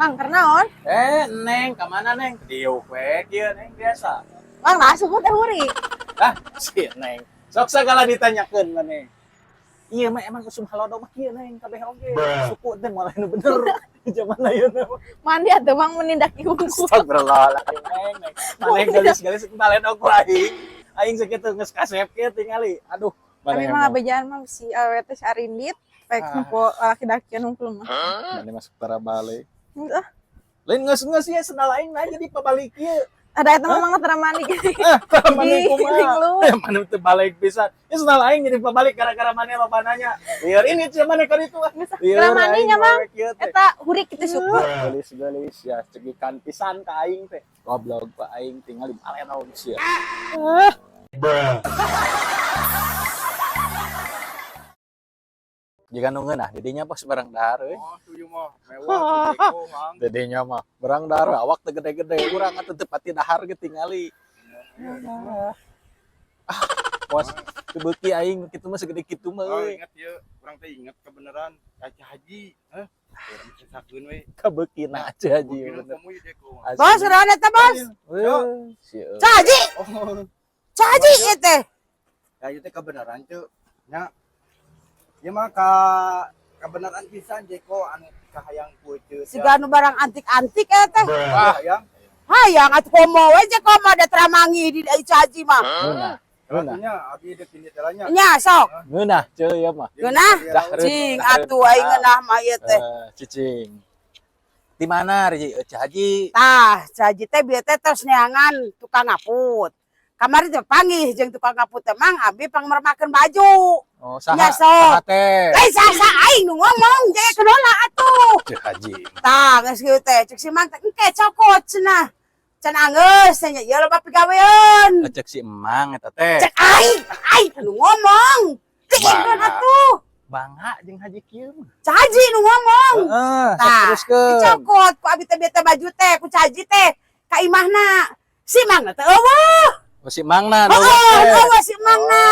Mang, karena on? Neng, ka mana Neng? Diuk we kieu Neng biasa. Mang, nah suku teh huri. Ah, si Neng. Sok sagala ditanyakeun maneh. Iya mah emang usum halodo mah kieu Neng kabeh oge. Suku teh moal nu bener. Zaman ayeuna mah. Mandi atuh Mang menindaki hungkul. Astagfirullahaladzim Neng. Neng. Maneh gelis-gelis baledog ku aing. Aing sakitu geus kasep kieu tingali. Aduh, Tapi maneh mah mah. bejaan mah si awewe teh si Arindit pek Ah. nempo lalaki dakian hungkul mah. Maneh masuk tara balik. Heuh. Lain geus-geus ieu sendal aing nah jadi pabalik ieu. Ada eta mah mang tara mandi gini. Ah, tara maneh Di kumaha? lu. Maneh teu balik pisan. Ieu sendal aing jadi pabalik gara-gara maneh loba nanya. Lieur ini cenah maneh ka ditu ah. Lieur Gara mandinya, aing Mang. we kieu teh. Eta huri kitu suku. Gelis-gelis ya cegikan pisan ka aing teh. Goblok ka aing tinggal di balenog sia. Jika nu ngeunah didinya pas barang dahar euy. Oh, tujuh mah mewah tuh Jeko, Mang. Didinya mah barang dahar awak teh gede-gede urang atuh teu pati dahar ge tingali. Ah, bos, teu beuki aing kitu mah segede kitu mah Oh, euy. ingat ya, urang teh ingat kebenaran Caca Haji. Heh, urang cesakeun we. Kabeukina aja haji Beuki bener. kamu ya Jeko. Mang. Asli. Bos, udah ada bos. Weh, si euy. Caji, Oh, caji ieu teh. ya ieu teh kebenaran ceu. Nya. Ieu mah ka kebenaran pisan Jeko anu kahayang ku ceu. Siga nu barang antik-antik eta teh. Wah, hayang. Hayang atuh komo we je komo da teramangi di ai caji mah. Ngeunah. Ngeunah. Nya abi deuk ini telanya. Nya sok. Ngeunah ceu ieu mah. Ngeunah? Dahreun, Cing dahreun. atuh aing ngeunah mah ieu teh. Cicing. Di mana Ri? Haji? Tah, caji teh bieu teh tos neangan tukang ngaput. Kamari teh panggih jeung tukang ngaput teh Mang abi pangmermakeun baju. Oh, saha? Nya, sok. Saha teh? Lain sasa aing nu ngomong je kenola atuh. Ceu Haji. Tah, geus kieu teh cek si Mang teh engke cokot cenah. Can anggeus teh nya ieu loba pigaweun. Cek si Emang eta teh. Cek aing, aing nu ngomong. Tinggal Bangga. atuh. Bangga jeung Haji kieu mah. Caji nu ngomong. Heeh, sok Tah, teruskeun. dicokot ku abi teh bieu teh baju teh ku caji teh ka imahna. Si Mang teh eueuh. Oh, si Mangna nu Heeh, teh. eueuh si Mangna.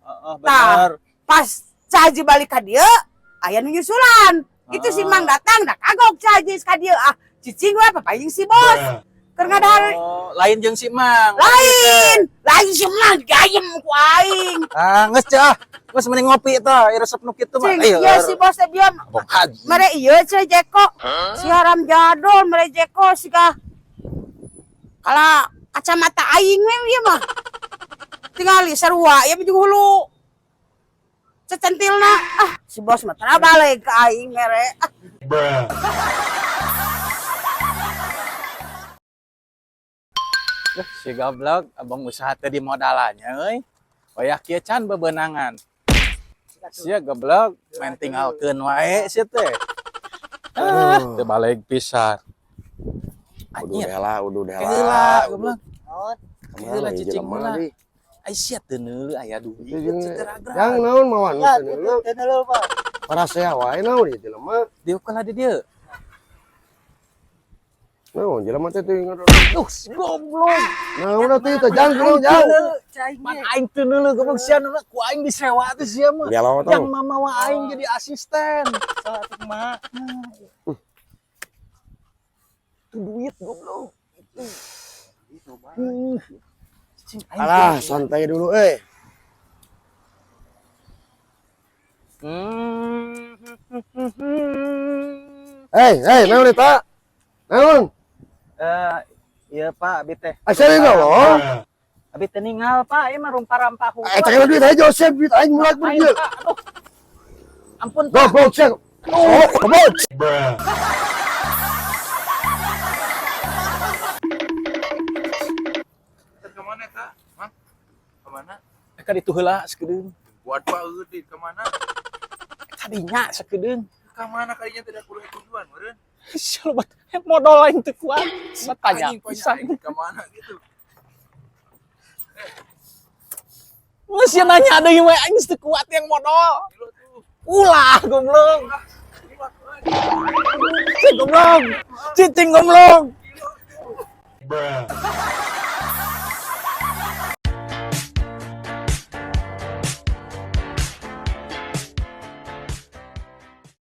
Heeh, Tah. bener. Pas caji balik ka dieu, aya nu nyusulan. Itu si Ah. Mang datang dah kagok caji ka dieu. Ah, cicing we papaying si bos. Keur ngadahar Oh, lain jeung si Mang. lain. Lain si Mang gayem ku aing. Ah, geus ceu ah. Geus mending ngopi tah, ieu resep nu kitu mah. Cing, ieu si bos teh bieu Abang Haji. mere ieu ceu Jeko. Si haram jadol mere Jeko siga kala kacamata aing we ieu mah. Tingali sarua ieu jeung hulu. Cecentilna ah si bos mah tara balik ka aing mere. Ah, Duh, si goblok abang usaha teh di modalannya euy. Wayah kieu can bebenangan. Sia goblok main tinggalkeun wae sia teh. Ah, teu balik pisan. Udah Anjir, dela, udah dela. heula goblok. Kemana Heula ieu cicing jelema heula. deui? Ai sia teu neuleuh aya duit Itu jeung teu Yang naon mawan Ya, teu neuleuh. teu neuleuh, Pak. Parasea wae naon ieu jelema. Diuk lah di dieu. Naon jelema teh teu ngadorong. Duh, si goblok. Naon atuh teh jang naon jang. Man aing teu neuleuh goblok sia nu ku aing disewa teh sia mah. Gelo Yang tong. mamawa aing jadi asisten. Salah atuh kumaha? Itu duit goblok. Cicing aing Alah, santai dulu eh. Hei, hei, naon eta? Naon? Eh, iya Pak, abi teh. Asa nolong. Abi teh ningal Pak, ieu mah rumpah-rampah hungkul. Eh, cek duit aja Joseph, duit aing murag Aing, berdieu. Pak, aduh. Ampun Pak. Goblok cek. Oh, goblok. Kemana eta? Mang? Kemana? Ka ditu heula sakedeung. Buat Pak Udin kemana? Kadinya sakedeung. Kemana kalinya tidak perlu tujuan, meureun. Sia loba modal aing teu kuat. Sia tanya Anjing, banyak pisan. aing kemana gitu. Geus sia nanya deui we aing geus teu kuat yang modal. Gila tuh. Ulah goblok. Gila tuh. Cing goblok. Cicing goblok.